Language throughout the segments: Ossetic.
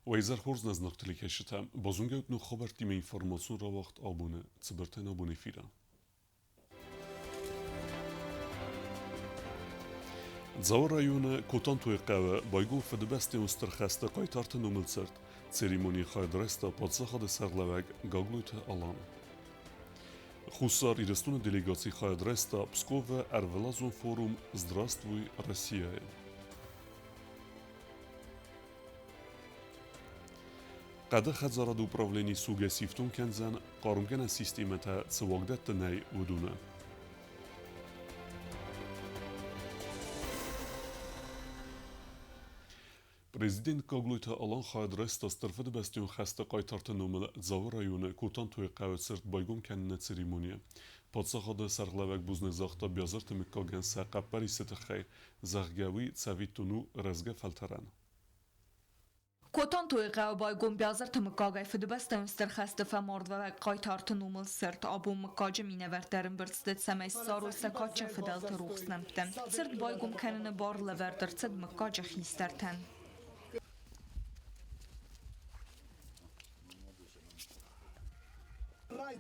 Уӕ изӕр хорз нӕ зынаргъ телекӕсджытӕ! Базонгӕ ут ног хабӕрттимӕ информацион рауагъд абоны цыбыртӕн абон эфиры. Дзауы районы Котантойы хъӕуы байгом Фыдыбӕстӕйон Стыр хӕсты хъайтарты номыл цырт. Церемонийы хайад райста паддзахады сӕргълӕууӕг Гаглойты Алан. Хуссар Ирыстоны делегаци хайад райста Псковы ӕрвылазон форум «Здравствуй, Россия-йы». Хъӕды хӕдзарады управлени сугӕй сифтонг кӕндзӕн, хъармгӕнӕн системӕтӕ цы уагдӕтты нӕй, уыдоны. Президент Гаглойты Алан хайад райста Стыр Фыдыбӕстӕйон хӕсты хъайтарты номыл Дзауы районы Котантойы хъӕуы цырт байгом кӕныны церемонийы. Паддзахады сӕргълӕууӕг бузныг загъта Биазырты мыггагӕн сӕ хъӕппӕрисы тыххӕй, зӕгъгӕ, уый цӕвиттон у рӕзгӕ фӕлтӕрӕн. Котантойы хъӕуы байгом Биазырты мыггагӕй Фыдыбӕстӕйон Стыр хӕсты фӕмардуӕвӕг хъайтарты номыл цырт. Абон мыггаджы минӕвӕрттӕ ӕрӕмбырд сты, цӕмӕй ссарой сӕ кадджын фыдӕлты рухс нӕмттӕ. Цырт байгом кӕныны бар лӕвӕрд ӕрцыд мыггаджы хистӕртӕн.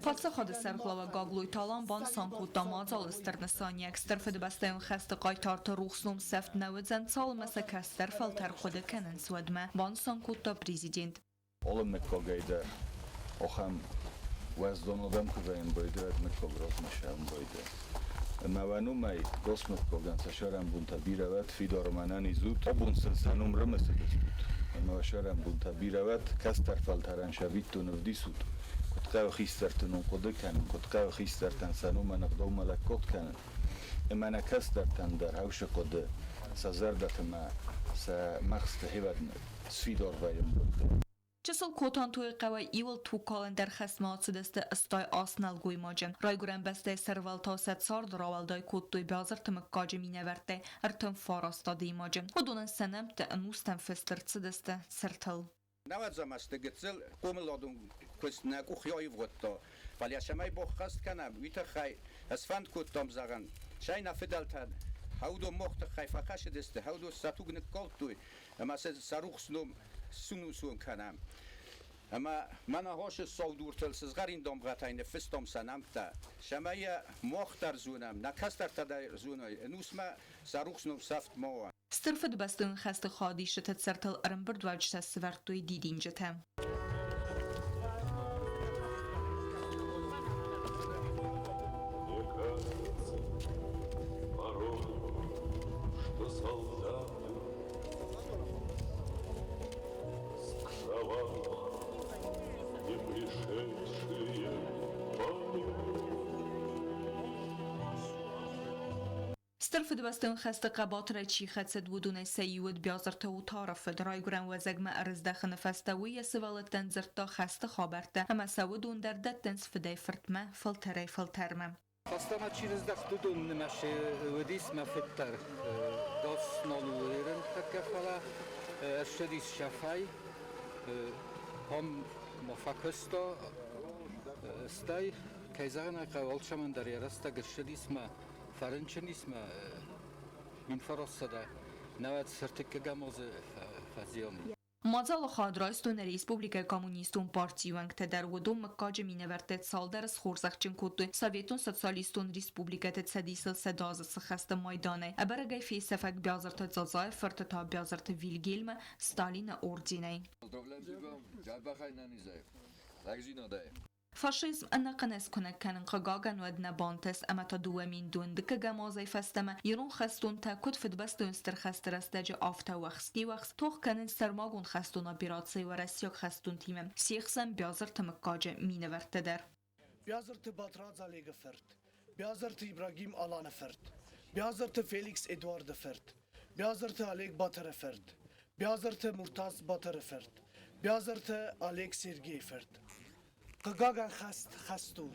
Паддзахады сӕргълӕууӕг Гаглойты Алан банысан кодта мадзалы стыр нысаниуӕг Стыр Фыдыбӕстӕйон хӕсты хъайтарты рухс ном сӕфт нӕ уыдзӕн, цалынмӕ сӕ кӕстӕр фӕлтӕр хъуыды кӕнынц, уӕдмӕ, банысан кодта президент. Алы мыггагӕй дӕр ахӕм уӕздан адӕм куы вӕййынбайды, уӕд мыггаг размӕ сӕмбайды. Ӕмӕ уӕ номӕй гос мыггагӕн сӕ сӕрӕнбонтӕ бирӕ уӕд, фидар ӕмӕ ӕнӕниз ут. Абон сын сӕ ном рымысыдыстут, ӕмӕ уӕ сӕрӕнбонтӕ бирӕ уӕд, кӕстӕр фӕлтӕрӕн сӕвиттон ӕвдисут, куыд хъӕуы хистӕрты ном хъуыды кӕнын, куыд хъӕуы хистӕртӕн сӕ номӕн ӕгъдаумӕ лӕггад кӕнын. Ӕмӕ нӕ кӕстӕртӕн дӕр хӕусы хъуыды сӕ зӕрдӕты мӕ сӕ мӕгъзты хивӕд сфидар вӕййын. Чысыл Котантойы хъӕуӕй иуыл тугкалӕн дӕр хӕстмӕ ацыдысты 88 нӕлгоймаджы. Райгуырӕн бӕстӕйы сӕрвӕлтау сӕ цард рауӕлдай кодтой Биазырты мыггаджы минӕвӕрттӕй 39 адӕймаджы. Уыдонӕн сӕ нӕмттӕ ӕнустӕм фыст ӕрцыдысты цыртыл. Нӕуӕдзӕм азты гыццыл хъомыладон куыст нӕ къух аивгъуыдта, фӕлӕ цӕмӕй баххӕст кӕнӕм, уый тыххӕй ӕсфӕнд кодтам зӕгъын, сӕй нӕ фыдӕлтӕн хӕудон мох тыххӕй фӕхӕссыдысты, хӕудон сӕ туг ныккалдтой ӕмӕ сӕ сӕ рухс ном сунусон кӕнӕм. Ӕмӕ мӕнӕ хосы саудуртыл сызгъӕрин дамгъӕтӕй ныффыстам сӕ нӕмттӕ, цӕмӕй йӕ мах дӕр зонӕм, нӕ кӕстӕртӕ дӕр зоной, ӕнусмӕ сӕ рухс ном сӕфт ма уа. Стыр Фыдыбӕстӕйон хӕсты хадисджыты цыртыл ӕрӕмбырдуӕвджытӕ сӕвӕрдтой дидинджытӕ. Мне кажется, порой, что солдаты с кровавых, не пришедшие поют. Стыр Фыдыбӕстӕйон хӕсты хъӕбатырӕй чи хӕцыд, уыдонӕй сӕ иу уыд Биазырты Утары фыд. Райгуырӕн уӕзӕгмӕ ӕрыздӕхыны фӕстӕ уый йӕ сывӕллӕттӕн дзырдта хӕсты хабӕрттӕ ӕмӕ сӕ уыдон дӕр дӕттынц фыдӕй-фыртмӕ, фӕлтӕрӕй-фӕлтӕрмӕ. Фӕстӕмӕ чи рыздӕхт, уыдон нымӕцы уыдис мӕ фыд дӕр. Дос нал уырын тӕккӕ, фӕлӕ ссыдис шӕфӕй. Хом ма фӕкуыста, стӕй, кӕй зӕгъын ӕй хъӕуы, алцӕмӕн дӕр йӕ рӕстӕг ссыдис мӕ фӕрынчын ис мӕ 1900 науӕд ӕртыккӕгӕм азы фӕзиан. Мадзалы хатт райстой нӕ республикӕйы Коммунистон партийы уӕнгтӕ дӕр. Уыдон мыггаджы минӕвӕрттӕ цалдӕр схорзӕхджын кодтой Советон Социалистон Республикӕты Цӕдисыл 100 азы сыхӕсты майданӕй. Ӕбӕрӕгӕй фесӕфӕг Биазырты Дзадзайы фырты та Биазырты Вильгельмы Сталины орденӕй. Фашизм ӕнӕхъӕнӕй скуынӕг кӕнын хъыгагӕн уӕд нӕ бантыст ӕмӕ та 2000 дыккӕгӕм азӕй фӕстӕмӕ ирон хӕстонтӕ куыд Фыдыбӕстӕйон Стыр хӕсты рӕстӕджы, афтӕ уӕхски-уӕхск тох кӕнынц сӕрмагонд хӕстон операцийы уӕрӕсейаг хӕстонтимӕ, се хсӕн Биазырты мыггаджы минӕвӕрттӕ дӕр. Биазырты Батрадз Олегы фырт, Биазырты Ибрагим Аланы фырт, Биазырты Феликс Эдуарды фырт, Биазырты Олег Батыры фырт, Биазырты Муртаз Батыры фырт, Биазырты Олег Сергейы фырт. Хъыгагӕн хӕст хӕст у,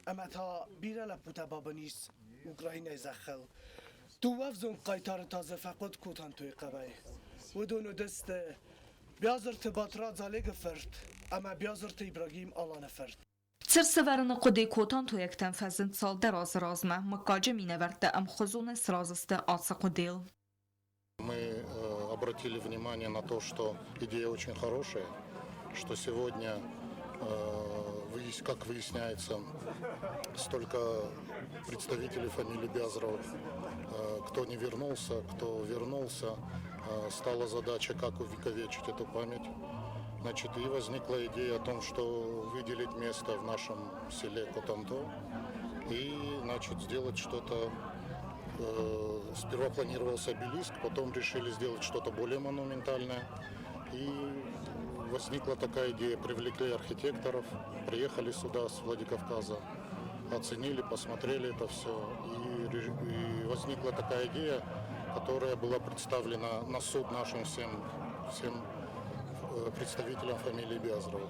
ӕмӕ та бирӕ лӕппутӕ бабын ис Украинӕйы зӕххыл. Дыууӕ ӕвзонг хъайтары та дзы фӕхъуыд Котантойы хъӕуӕй. Уыдон уыдысты Биазырты Батрадз Олегы фырт ӕмӕ Биазырты Ибрагим Аланы фырт. Цырт сӕвӕрыны хъуыды котантойӕгтӕн фӕзынд цалдӕр азы размӕ. Мыггаджы минӕвӕрттӕ ӕмхуызонӕй сразы сты ацы хъуыдыйыл. Мы Обратили внимание на то, что идея очень хорошая, что сегодня, как выясняется, столько представителей фамилии Бязровых, кто не вернулся, кто вернулся, стала задача, как увековечить эту память. Значит, и возникла идея о том, что выделить место в нашем селе Котанто и, значит, сделать что-то. Сперва планировался обелиск, потом решили сделать что-то более монументальное. И возникла такая идея, привлекли архитекторов, приехали сюда с Владикавказа, оценили, посмотрели это все. И возникла такая идея, которая была представлена на суд нашим всем представителям фамилии Биазровых.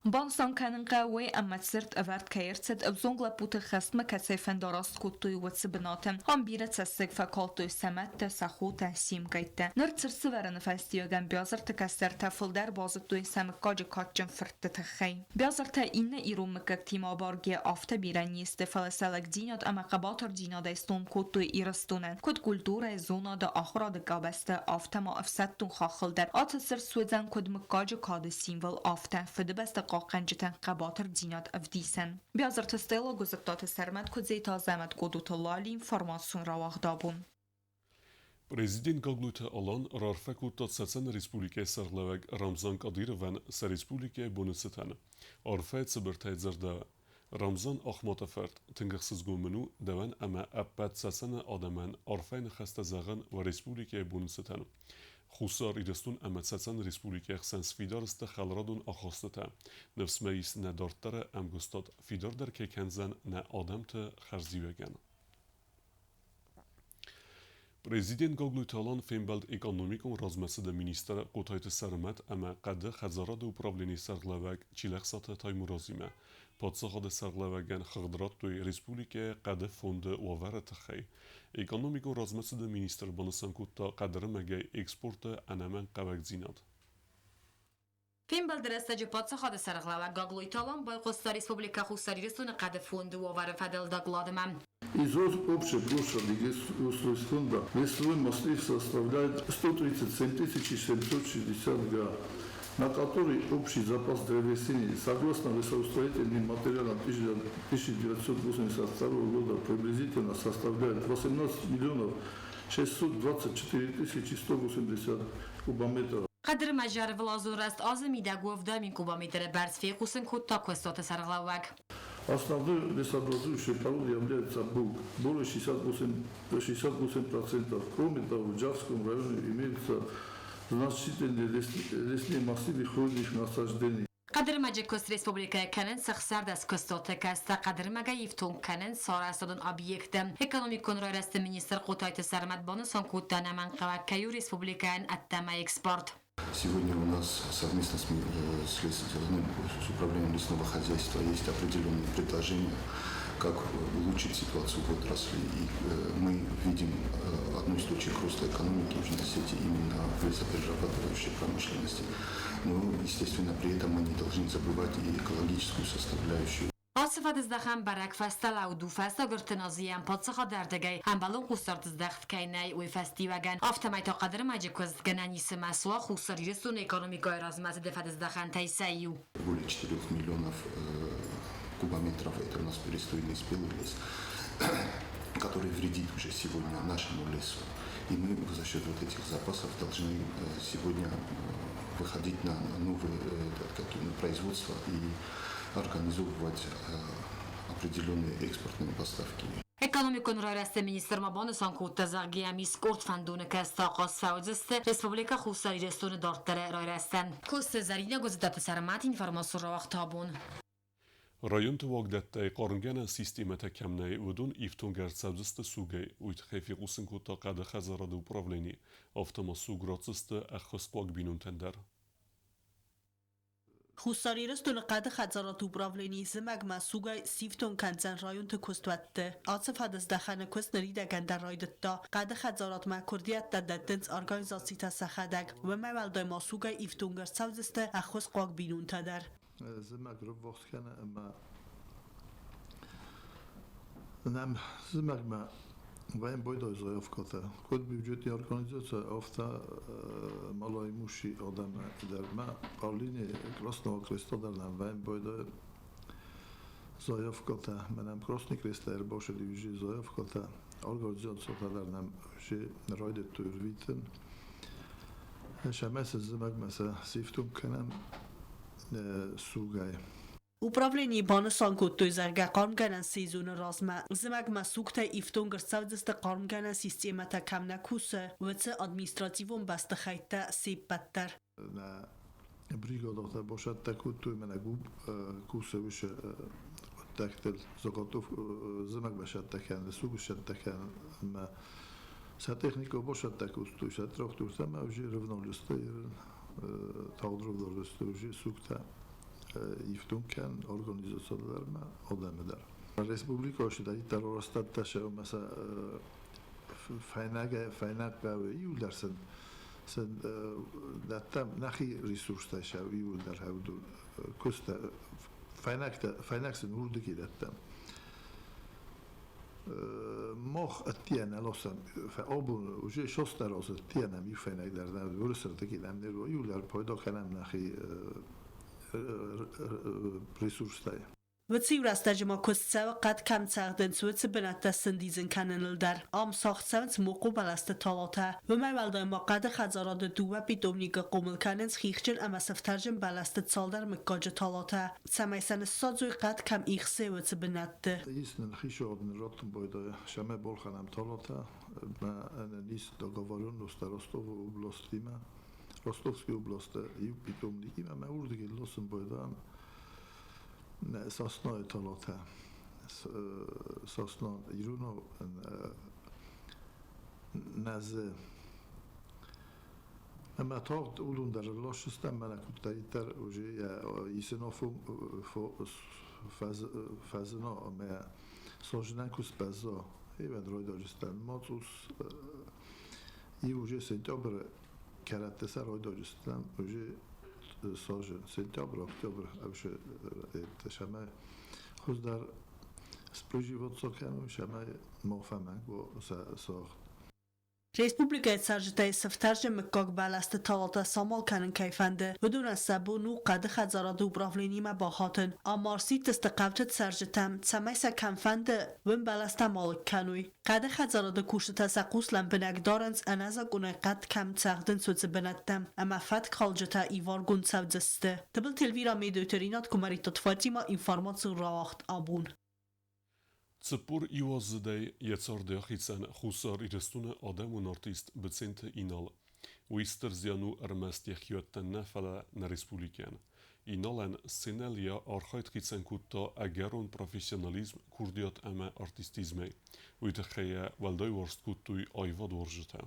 Банысан кӕнын хъӕуы, ӕмӕ цырт ӕвӕрд кӕй ӕрцыд ӕвзонг лӕппуты хӕстмӕ кӕцӕй фӕндараст кодтой, уыцы бынаты. Ам бирӕ цӕссыг фӕкалдтой сӕ мӕдтӕ, сӕ хотӕ, се мгӕйттӕ. Ныр цырт сӕвӕрыны фӕстиуӕгӕн Биазырты кӕстӕртӕ фылдӕр базыдтой сӕ мыггаджы кадджын фыртты тыххӕй. Биазыртӕ иннӕ ирон мыггӕгтимӕ абаргӕйӕ афтӕ бирӕ не сты, фӕлӕ сӕ лӕгдзинад ӕмӕ хъӕбатырдзинадӕй сном кодтой Ирыстонӕн, куыд культурӕйы, зонады, ахуырады къабӕзты, афтӕ ма ӕфсӕддон хаххыл дӕр. Ацы цырт суыдзӕн куыд мыггаджы кады символ, афтӕ Фыдыбӕстӕ хъахъхъӕнджытӕн хъӕбатырдзинад ӕвдисӕн. Биазырты Стелла, Гуызыттаты Сӕрмӕт, Куыдзеты Азӕмӕт, Къодоты Лали, информацион рауагъд абон. Президент Гаглойты Алан раарфӕ кодта Цӕцӕны Республикӕйы сӕргълӕууӕг Рамзан Кадыровӕн сӕ республикӕйы боны цытӕн. Арфӕйы цыбыртӕй дзырдӕуы: Рамзан Ахматы фырт, тынг ӕхсызгон мын у дӕуӕн ӕмӕ ӕппӕт Цӕцӕны адӕмӕн арфӕйы ныхӕстӕ зӕгъын уӕ республикӕйы боны цытӕн. Хуссар Ирыстон ӕмӕ Цӕцӕны Республикӕйы хсӕн сфидар сты хӕларадон ахастытӕ. Ныфс мӕ ис, нӕ дарддӕры ӕмгуыстад фидардӕр кӕй кӕндзӕн нӕ адӕмты хӕрзиуӕгӕн. Президент Гаглойты Алан фембӕлд экономикон размӕцыды министр Хъотайты Сӕрмӕт ӕмӕ хъӕды хӕдзарады управленийы сӕргълӕууӕг Чилӕхсаты Таймуразимӕ. Паддзахады сӕргълӕууӕгӕн хыгъд радтой республикӕйы хъӕды фонды уавӕры тыххӕй. Экономикон размӕцыды министр банысан кодта хъӕдырмӕгӕй экспорты ӕнӕмӕнгхъӕуӕгдзинад. Фембӕлды рӕстӕджы паддзахады сӕргълӕууӕг Гаглойты Алан байхъуыста Республикӕ Хуссар Ирыстоны хъӕды фонды уавӕры фӕдыл докладмӕ. Износ общей площади лесфонда лесной массив составляет 137 760 га, на который общий запас древесины, согласно лесоустроительным материалам 1982 года, приблизительно составляет 18 миллионов 624 тысячи 180 кубометров. Хъӕдырмӕджы ӕрвылазон рӕзт азы мидӕг у 7000 кубометры бӕрц, фехъусын кодта куыстуаты сӕргълӕууӕг. Основной лесообразующей породой является бук, более 68, 68%. Кроме того, в Джавском районе имеются значительные лесные массивы хвойных насаждений. Хъӕдырмӕджы куыст республикӕйы кӕнынц 16 куыстуаты, кӕцытӕ хъӕдырмӕгӕй ифтонг кӕнынц арӕзтадон объекттӕ. Экономикон райрӕзты министр Хъотайты Сӕрмӕт банысан кодта, ӕнӕмӕнгхъӕуӕг кӕй у республикӕйӕн ӕддӕмӕ экспорт. Сегодня у нас совместно с управлением лесного хозяйства есть определенные предложения, как улучшить ситуацию в отрасли. И мы видим одну из точек роста экономики Южной Осетии именно в лесоперерабатывающей промышленности. Но, естественно, при этом мы не должны забывать и экологическую составляющую. Ацы фӕдыздӕхӕн бӕрӕг фӕстӕлӕуд у фӕстаг ӕртын азы паддзахады ӕрдӕгӕй ӕмбӕлон хъусдард здӕхт кӕй нӕй, уый фӕстиуӕгӕн. Афтӕмӕй та хъӕдырмӕджы куыст гӕнӕн ис ӕмӕ суа Хуссар Ирыстоны экономикӕйы размӕцыды фӕдыздӕхӕнтӕй сӕ иу. Более 4 миллионов кубометров это у нас перестойный спелый лес, который вредит уже сегодня нашему лесу. И мы за счет вот этих запасов должны сегодня выходить на новые производства и организовывать определенные экспортные поставки. Экономикон райрӕзты министр ма банысан кодта, зӕгъгӕ, ам ис къорд фӕндоны, кӕцытӕ ахъаз фӕуыдзысты Республикӕ Хуссар Ирыстоны дарддӕры райрӕзтӕн. Коцты Зӕринӕ, Гуызыдаты Сӕрмӕт, информацион рауагъд абон. Районты уагдӕттӕй хъармгӕнӕн системӕтӕ кӕм нӕй, уыдон ифтонг ӕрцӕудзысты сугӕй. Уый тыххӕй фехъусын кодта хъӕды хӕдзарады управлени. Афтӕ ма суг ратдзысты ӕххуысхъуаг бинонтӕн дӕр. Хуссар Ирыстоны хъӕды хӕдзарады управленийы зымӕгмӕ сугӕй сифтонг кӕндзӕн районты куыстуӕтты. Ацы фӕдыздӕхӕны куыст ныридӕгӕн дӕр райдыдта. Хъӕды хӕдзарадмӕ куырдиӕттӕ дӕттынц организацитӕ сӕхӕдӕг. Уымӕй уӕлдай ма сугӕй ифтонг ӕрцӕудзысты ӕххуысхъуаг бинонтӕ дӕр. Зымӕг рыввахс кӕны ӕмӕ нӕм зымӕгмӕ Военбойдайы заявкӕтӕ. Куыд бюджетный организация, афтӕ малоимущий адӕмы дӕр ма правление Красного Креста дӕр нӕм военбойдайы заявкӕтӕ, мӕнӕм Красный Крест ӕрбацыди уже заявкӕтӕ, организациятӕ дӕр нӕм уже райдыдтой ӕрвитын. Ӕмӕ сӕ зымӕгмӕ сӕ сифтонг кӕнӕм сугӕй. Управленийы банысан кодтой, зӕгъгӕ, хъармгӕнӕн сезоны размӕ зымӕгмӕ сугтӕй ифтонг ӕрцӕудзысты хъармгӕнӕн системӕтӕ кӕм нӕ кусы, уыцы административон бӕстыхӕйттӕ се ппӕт дӕр. Нӕ бригадӕтӕ басӕттӕ кодтой, мӕнӕ губ кусы уыцы хъуыддӕгтыл заготов зымӕг басӕттӕ кӕнын, суг сӕттӕ кӕнын ӕмӕ сӕ техникӕ басӕттӕ кодтой, сӕ трактортӕ ӕмӕ уже рывналысты, тагъд рывналысты уже сугтӕ ифтонг кӕнын организаци дӕр ӕмӕ адӕмы дӕр. Республикӕйы цыдӕриддӕр арӕзтӕдтӕ ӕмӕ сӕ фӕйнӕгӕй фӕйнӕг хъӕуы иуылдӕр сын сын дӕттӕм нӕхи ресурстӕй сӕ иуылдӕр куыстӕ фӕйнӕгтӕ фӕйнӕг сын уырдыгӕй дӕттӕм. Мах ӕддейӕ нӕ ласӕм, абон уже шостдӕр аз ӕддейӕ нӕм иу фӕйнӕг дӕр нӕ уырысырдыгӕй нӕм не иуылдӕр пайда кӕнӕм нӕхи ресурстӕй. Уыцы-иу рӕстӕджы ма куыст цӕуы хъӕд кӕм цӕгъдынц, уыцы бынӕттӕ сӕндидзын кӕныныл дӕр. Ам сагъд цӕуынц мохъо бӕлӕсты талатӕ. Уымӕй уӕлдай ма хъӕды хӕдзарады дыууӕ питомникы хъомыл кӕнынц хихджын ӕмӕ сыфтӕрджын бӕлӕсты цалдӕр мыггаджы талатӕ, цӕмӕй сӕ ныссадзой хъӕд кӕм ихсы, уыцы бынӕтты. Ис нын хицауады раттын байдайа, сӕмӕ балхӕнӕм талатӕ, ӕмӕ ӕнӕниз договоренность Ростовы областимӕ, Ростовской областы иу питомникимӕ ӕмӕ уырдыгӕй ласын байдайӕм Соснойы талатӕ. Сосна иронау нӕзы. Ӕмӕ тагъд уыдон дӕр ӕрласдзыстӕм, мӕнӕ куыддӕриддӕр уже исынофон фӕзына ӕмӕ сожинӕн куы сбӕзза, ивӕд райдайдзыстӕм. Ма цъус и уже сентябры кӕрӕтты сӕ райдайдзыстӕм уже сажын. Сентябрь, октябрь ӕвсе сӕмӕ хуыздӕр сприживаться кӕной, сӕмӕ ма фӕмӕнг уа сӕ сагъд. Республикӕйы цӕрджытӕй сыфтӕрджын мыггаг бӕлӕсты талатӕ самал кӕнын кӕй фӕнды, уыдонӕн сӕ бон у хъӕды хӕдзарады управленимӕ бахатын. Ам ӕрсидтысты хъӕуты цӕрджытӕм, цӕмӕй сӕ кӕм фӕнды, уым бӕлӕстӕ ма лыг кӕной. Хъӕды хӕдзарады кусджытӕ сӕ хъус лӕмбынӕг дарынц ӕнӕзакъонӕй хъӕд кӕм цӕгъдынц, уыцы бынӕттӕм, ӕмӕ фӕткхалджытӕ иваргонд цӕудзысты. Тыбылты Эльвира Медойты Ринат Куымӕридты Фатимӕ информацион рауагъд абон. 41-аздзыдӕй йӕ царды ахицӕн Хуссар Ирыстоны адӕмон артист Быценты Инал. Уый стыр зиан у ӕрмӕст йӕхиуӕттӕн нӕ, фӕлӕ нӕ республикӕйӕн. Иналӕн сценӕйыл йӕ архайд хицӕн кодта ӕгӕрон профессионализм, курдиат ӕмӕ артистизмӕй. Уый тыххӕй йӕ уӕлдай уарзт кодтой аивадуарзджытӕ.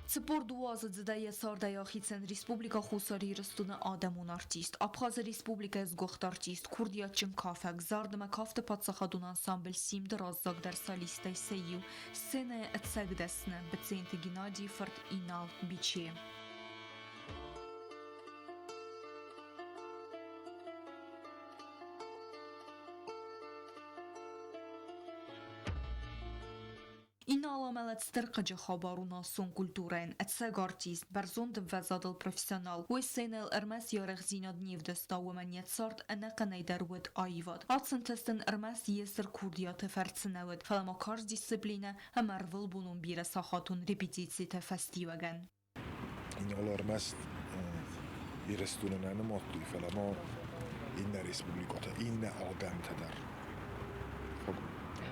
42 азыдзыдӕй йӕ цардӕй ахицӕн Республикӕ Хуссар Ирыстоны адӕмон артист, Абхазы Республикӕйы сгуыхт артист, курдиатджын кафӕг, зард ӕмӕ кафты паддзахадон ансамбль «Симд-ы раззагдӕр солисттӕй сӕ иу, сценӕйы ӕцӕг дӕсны Быценты Геннадийы фырт Инал Биче. Инал амӕлӕт стыр хъыджы хабар у национ культурӕйӕн, ӕцӕг артист, бӕрзонд ӕмвӕзадыл профессионал. Уый сценӕйыл ӕрмӕст йӕ арӕхдзинад не вдыста, уымӕн йӕ цард ӕнӕхъӕнӕй дӕр уыд аивад. Ацынтӕстӕн ӕрмӕст йе стыр курдиаты фӕрцы нӕ уыд, фӕлӕ ма карз дисциплинӕ ӕмӕ ӕрвылбонон бирӕсахатон репетициты фӕстиуӕгӕн. Инал ӕрмӕст Ирыстоны нӕ нымадтой, фӕлӕ ма иннӕ республикӕтӕ, иннӕ адӕмтӕ дӕр.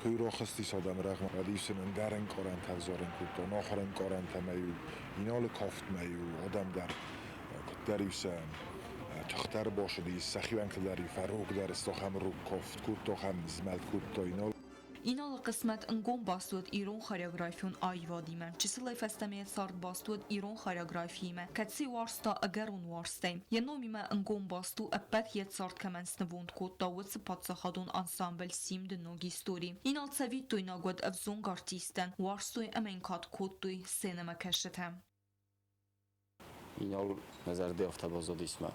Куы рахызтис адӕмы рӕгъмӕ, уӕд-иу сын ӕндӕр ӕнкъарӕнтӕ ӕвзарын кодта, нахуыр ӕнкъарӕнтӕ ӕмӕ-иу Иналы кафтмӕ-иу адӕм дӕр куыддӕр-иу сӕ тыхтӕ ӕрбацыдис, сӕхи уӕнгтӕ дӕр-иу фӕрогдӕр сты, ахӕм рог кафт кодта, ахӕм змӕлд кодта Инал. Иналы хъысмӕт ӕнгом баст уыд ирон хореографион аивадимӕ. Чысылӕй фӕстӕмӕ йӕ цард баст уыд ирон хореографиимӕ, кӕцы уарзта ӕгӕрон уарзтӕй. Йӕ номимӕ ӕнгом баст у, ӕппӕт йӕ цард кӕмӕн снывонд кодта, уыцы паддзахадон ансамбль «Симд-ы ног истори». Инал цӕвиттойнаг уыд ӕвзонг артисттӕн, уарзтой ӕмӕ йын кад кодтой сценӕмӕкӕсджытӕ. Инал мӕ зӕрдӕ афтӕ баззадис мӕ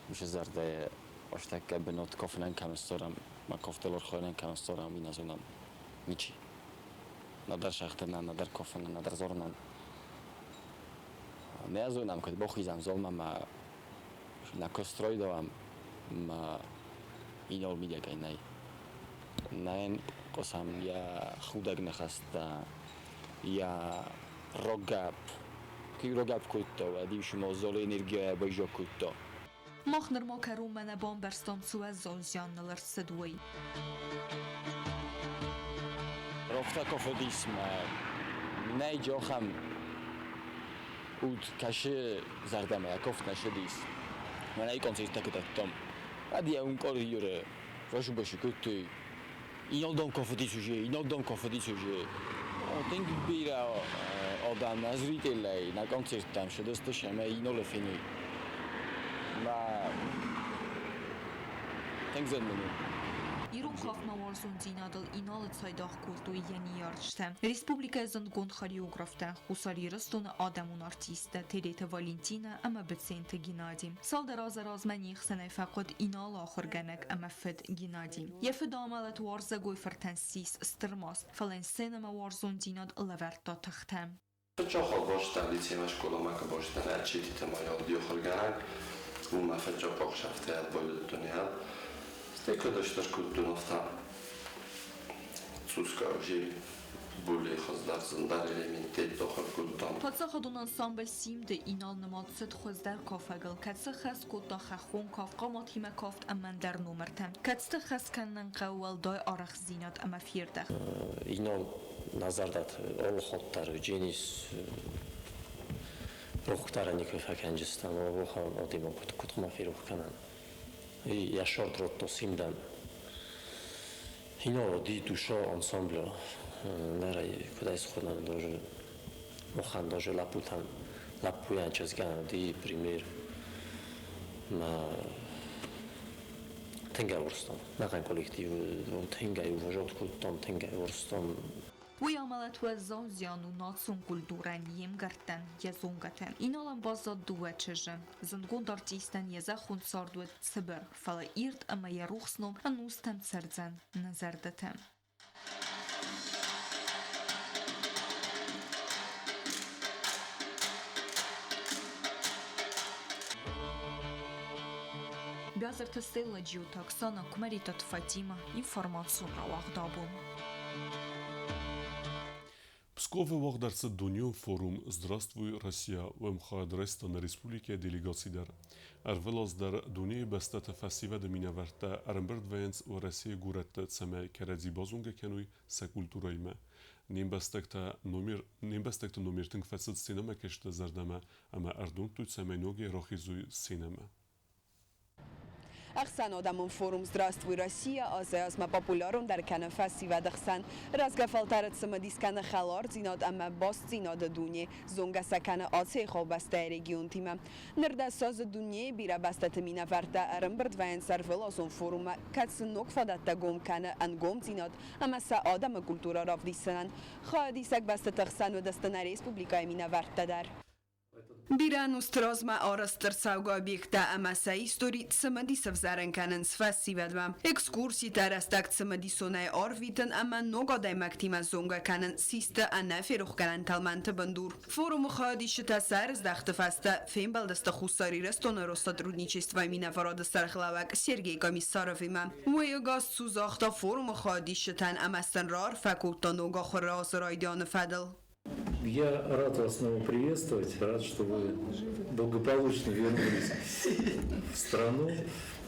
уыцы зӕрдӕйы астӕккӕ бынат кафынӕн кӕм ссарӕм, мӕ кафтыл архайынӕн кӕм ссарӕм, уый нӕ зонӕм. Ничи. Нӕдӕр сӕгътынӕн, нӕдӕр кафынӕн, нӕдӕр зарынӕн. Нӕ зонӕм, куыд бахизӕм залмӕ мӕ нӕ куыст райдайӕм, мӕ Инал мидӕгӕй нӕй. Нӕ йын хъусӕм йӕ худӕг ныхӕстӕ, йӕ роггӕпп. Куы роггӕпп кодта, уӕд-иу цыма залы энергийӕ байзаг кодта. Мах нырма кӕронмӕ нӕ бамбӕрстам, цы уӕззау зиан ныл ӕрцыд, уый. Рохтӕ кафыдис мӕ нӕй джохӕм уд кӕсы зӕрдӕмӕ, йӕ кофт нӕ сыдис. Мӕнӕй концерттӕ куы дӕттам, уӕд йӕ уынкъор Юры фӕсубӕсы кодтой. Инал дам кафыдис уже, инал дам кафыдис уже. Тынг бирӕ адӕм нӕ зрителӕй нӕ концерттӕм сыдысты ӕмӕ Иналы феной. Мӕ тынг зын мын у. Ирон кафтмӕ уарзондзинадыл Иналы цайдагъ кодтой йӕ ныййарджытӕ. Республикӕйы зындгонд хореографтӕ, Хуссар Ирыстоны адӕмон артисттӕ Тереты Валентинӕ ӕмӕ Быценты Геннади. Цалдӕр азы размӕ не хсӕнӕй фӕхъуыд Иналы ахуыргӕнӕг ӕмӕ фыд Геннади. Йӕ фыды амӕлӕт уарзӕгой фыртӕн ссис стыр маст, фӕлӕ йын сценӕмӕ уарзондзинад лӕвӕрдта тыхтӕ. Фыццаг бостӕн лицеймӕ скъоламӕ куы бостӕн ӕрчъититӕ ма ахуыргӕнӕг, уымӕ фыццаг ӕхсӕвтӕ байдыдтон Стӕй куыд стыр кодтон, афтӕ цъусгай уже более хуыздӕр зындӕр элементтӕй ахуыр кодтам. Паддзахадон ансамбль «Симд»-ы Инал нымад цыд хуыздӕр кафӕгыл, кӕцы хӕс кодта хӕххон кафт, хъаматимӕ кафт ӕмӕ ӕндӕр номыртӕ, кӕцыты хӕс кӕнынӕн хъӕуы уӕлдай арӕхстдзинад ӕмӕ фердӕхт. Инал назардат олхотдар Дженис рохтара никуы фӕкӕнджыстӕм, одимӕ куыд хъуамӕ ферох кӕнӕм. Йӕ сӕрд радта Симдӕн. Инал ди душа ансамбля нӕрӕй куыд ӕй схонӕм даже махӕн даже лӕппутӕн лӕппуйӕн чызгӕн ди пример мӕ тынг ӕвӕрстон. Нӕхъӕн коллектив тынг ӕй уважать кодтам, тынг ӕй уарзтам. Уый амӕлӕт уӕззау зиан у национ культурӕн, йе мгӕрттӕн, йӕ зонгӕтӕн. Иналӕн баззад дыууӕ чызджы. Зындгонд артистӕн йӕ зӕххон цард уыд цыбыр, фӕлӕ ирд ӕмӕ йӕ рухс ном ӕнустӕм цӕрдзӕн нӕ зӕрдӕты. Бязырты Стелла Джиоты Оксана, Куымӕридтаты Фатимӕ, информацион рауагъд абон. Псковы уагъд ӕрцыд дунеон форум «Здравствуй, Россия!» Уым хайад райста нӕ республикӕйы делегаци дӕр. Ӕрвылаз дӕр дунейы бӕстӕты фӕсивӕды минӕвӕрттӕ ӕрӕмбырд вӕййынц Уӕрӕсейы горӕтты, цӕмӕй кӕрӕдзи базонгӕ кӕной сӕ культурӕимӕ. Не мбӕстӕгтӕ номер не мбӕстӕгты номер тынг фӕцыд сценӕмӕкӕсджыты зӕрдӕмӕ ӕмӕ ӕрдомдтой, цӕмӕй ногӕй рахизой сценӕмӕ. Ӕхсӕнадӕмон форум «Здравствуй, Россия» азӕй-азмӕ популярондӕр кӕны фӕсивӕды хсӕн. Рӕзгӕ фӕлтӕры цымыдис кӕны хӕлардзинад ӕмӕ бастдзинады дуне, зонгӕ сӕ кӕны ацы егъау бӕстӕйы регионтимӕ. Ныр дӕс азы дунейы бирӕ бӕстӕты минӕвӕрттӕ ӕрӕмбырд вӕййынц ӕрвылазон форуммӕ, кӕд сын ног фадӕттӕ гом кӕны ӕнгомдзинад ӕмӕ сӕ адӕмы культурӕ равдисынӕн. Хайадисӕг бӕстӕты хсӕн уыдысты нӕ республикӕйы минӕвӕрттӕ дӕр. Бирӕ ӕнусты размӕ арӕзт ӕрцӕугӕ объекттӕ ӕмӕ сӕ истори цымыдис ӕвзарӕн кӕнынц фӕсивӕдмӕ. Экскурситӕ рӕстӕг цымыдисонӕй арвитын ӕмӕ ног адӕймӕгтимӕ зонгӕ кӕнын систы ӕнӕферохгӕнӕн тӕлмӕнты бындур. Форумы хайадисджытӕ сӕ ӕрыздӕхты фӕстӕ фембӕлдысты Хуссар Ирыстоны Россотрудничествойы минӕварады сӕргълӕууӕг Сергей Комиссаровимӕ. Уый ӕгас цу загъта форумы хайадисджытӕн ӕмӕ сын раарфӕ кодта ног ахуыры азы райдианы фӕдыл. Я рад вас снова приветствовать, рад, что вы благополучно вернулись в страну.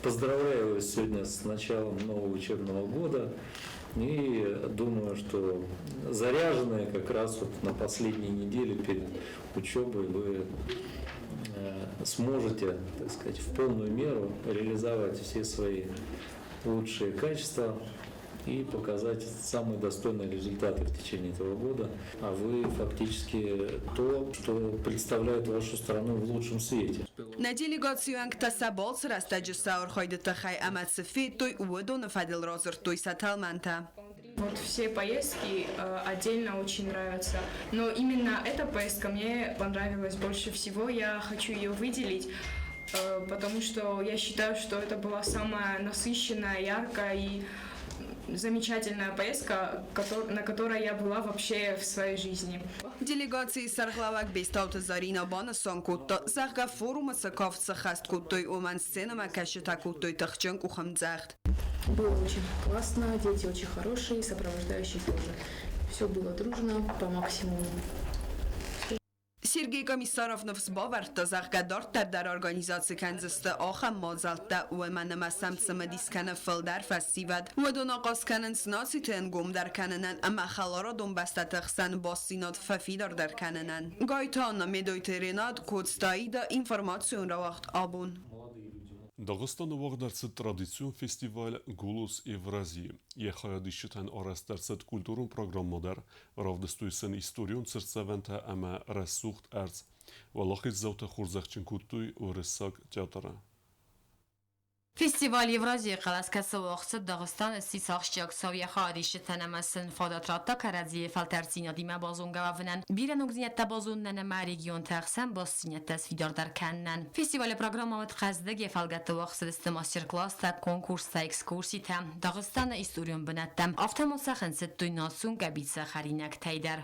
Поздравляю вас сегодня с началом нового учебного года. И думаю, что заряженные как раз вот на последней неделе перед учебой вы сможете, так сказать, в полную меру реализовать все свои лучшие качества и показать самые достойные результаты в течение этого года. А вы фактически то, что представляет вашу страну в лучшем свете. Нӕ делегацийы уӕнгтӕ сӕ балцы рӕстӕджы сӕ архайды тыххӕй ӕмӕ цы федтой, уыдоны фӕдыл радзырдтой сӕ тӕлмӕнтӕ. Вот все поездки отдельно очень нравятся, но именно эта поездка мне понравилась больше всего. Я хочу ее выделить, потому что я считаю, что это была самая насыщенная, яркая и замечательная поездка, на которой я была вообще в своей жизни. Делегацийы сӕргълӕууӕг Бестауты Заринӕ банысан кодта, зӕгъгӕ, форумы цы кафт сӕххӕст кодтой, уымӕн сценӕмӕкӕсджытӕ кодтой тыхджын къухӕмдзӕгъд. Было очень классно, дети очень хорошие, сопровождающие тоже. Все было дружно, по максимуму. Сергей Комиссаров ныфс бавӕрдта, зӕгъгӕ, дарддӕр дӕр организаци кӕндзысты ахӕм мадзӕлттӕ, уымӕн ӕмӕ сӕм цымыдис кӕны фылдӕр фӕсивӕд. Уыдон ахъаз кӕнынц нациты ӕнгомдӕр кӕнынӕн ӕмӕ хӕларадон бӕстӕты хсӕн бастдзинад фӕфидардӕр кӕнынӕн. Гайты Анна, Медойты Ренат, Коцты Аида, информацион рауагъд Абон. Дагъистаны уагъд ӕрцыд традицион фестиваль «Голос Евразии». Йӕ хайадисджытӕн арӕзт ӕрцыд культурон программӕ дӕр, равдыстой сын историон цыртдзӕвӕнтӕ ӕмӕ рӕсугъд ӕрдз. Уӕлахиздзаутӕ хорзӕхджын кодтой Уырыссаг театры. Фестиваль Евразийы хъӕлӕс кӕцы уагъд Дагъистаны ссис ахсджиаг цау йӕ хайадисджытӕн ӕмӕ сын фадат радта кӕрӕдзийы фӕлтӕрддзинадимӕ базонгӕ уӕвынӕн, бирӕ ногдзинӕдтӕ базонынӕн ӕмӕ регионты ӕхсӕн бастдзинӕдтӕ сфидардӕр кӕнынӕн. Фестивалы программӕ уыд хъӕздыг, йӕ фӕлгӕтты уагъд цыдысты мастер-класстӕ, конкурстӕ, экскурситӕ, Дагъистаны историон бынӕттӕм, афтӕ ма сӕ хынцыдтой национ къӕбицы хӕринӕгтӕй дӕр.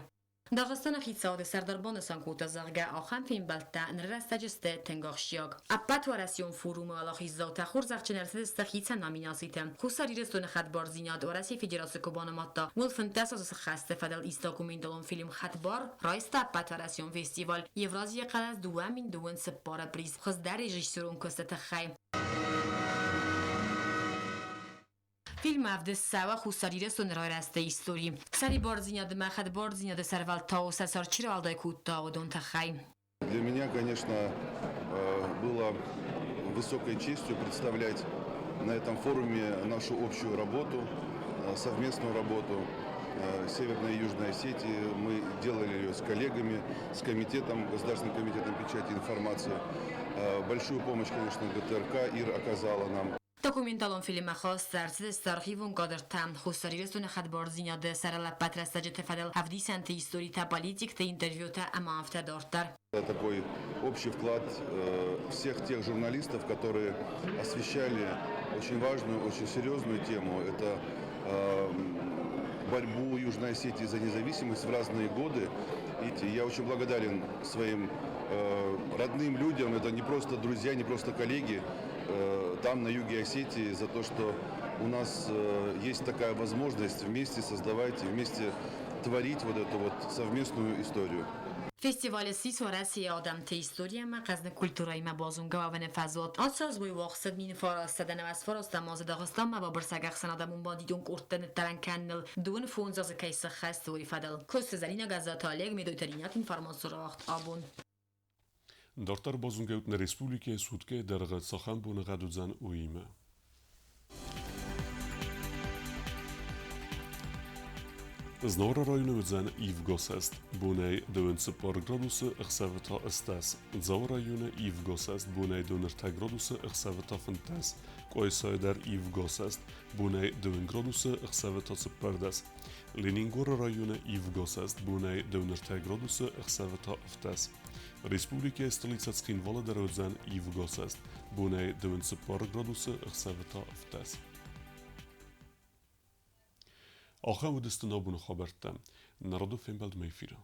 Дагъистаны хицауады сӕрдар банысан кодта, зӕгъгӕ, ахӕм фембӕлдтӕ ныры рӕстӕджы сты тынг ахсджиаг. Ӕппӕтуӕрӕсеон форумы уӕлахиздзаутӕ хорзӕхджын ӕрцыдысты хицӕн номинациты. Хуссар Ирыстоны хӕдбардзинад Уӕрӕсейы Федераци куы банымадта, уыл 15 азы сыххӕсты фӕдыл ист документалон фильм «Хӕдбар» райста ӕппӕтуӕрӕсеон фестиваль Евразийы хъӕлӕс 2024-ы приз хуыздӕр режиссерон куысты тыххӕй. Фильм ӕвдыст цӕуы Хуссар Ирыстоны райрӕзты истори. Сӕрибардзинады ӕмӕ хӕдбардзинады сӕрвӕлтау сӕ цард чи рауӕлдай кодта, уыдон тыххӕй. Для меня, конечно, было высокой честью представлять на этом форуме нашу общую работу, совместную работу Северной и Южной Осетии. Мы делали ее с коллегами, с комитетом, Государственным комитетом печати и информации. Большую помощь, конечно, ГТРК ИР оказала нам. Документалон фильммӕ хаст ӕрцыдысты архивон кадртӕ, Хуссар Ирыстоны хӕдбардзинады сӕрыл ӕппӕт рӕстӕджыты фӕдыл ӕвдисӕнты историтӕ, политикты интервьютӕ ӕмӕ афтӕ дарддӕр. Это такой общий вклад всех тех журналистов, которые освещали очень важную, очень серьезную тему. Это борьбу Южной Осетии за независимость в разные годы. И я очень благодарен своим родным людям, это не просто друзья, не просто коллеги, там, на юге Осетии, за то, что у нас есть такая возможность вместе создавать и вместе творить вот эту вот совместную историю. Фестиваль ссис Уӕрӕсейы адӕмты истори ӕмӕ хъӕздыг культурӕимӕ базонгӕ уӕвыны фӕзуат. Ацы аз уый уагъд цыд 1999 азы Дагъистанмӕ бабырсӕг ӕхсӕнадӕмон бандитон къордтӕ ныддӕрӕн кӕныныл 25 азы кӕй сӕххӕст, уый фӕдыл. Кусы Зӕринӕ Гӕззаты Олег, Медойты Ринат, информацион рауагъд Абон. Дарддӕр базонгӕут нӕ республикӕйы суткӕйы дӕргъы цахӕм боныгъӕд уыдзӕн, уыимӕ. Знауыры районы уыдзӕн ивгӕсӕст, бонӕй 24 градусы, ӕхсӕвы та 18. Дзауы районы ивгӕсӕст, бонӕй 23 градусы, ӕхсӕвы та 15. Къуайсайы дӕр ивгӕсӕст, бонӕй 2 градусы, ӕхсӕвы та 14. Ленингоры районы ивгӕсӕст, бонӕй 23 градусы, ӕхсӕвы та 17. Республикӕйы столицӕ Цхинвалы дӕр уыдзӕн ивгӕсӕст, бонӕй 24 градусы, ӕхсӕвы та 17. Ахӕм уыдысты нӕ абоны хабӕрттӕ. Народон фембӕлдмӕ эфиры.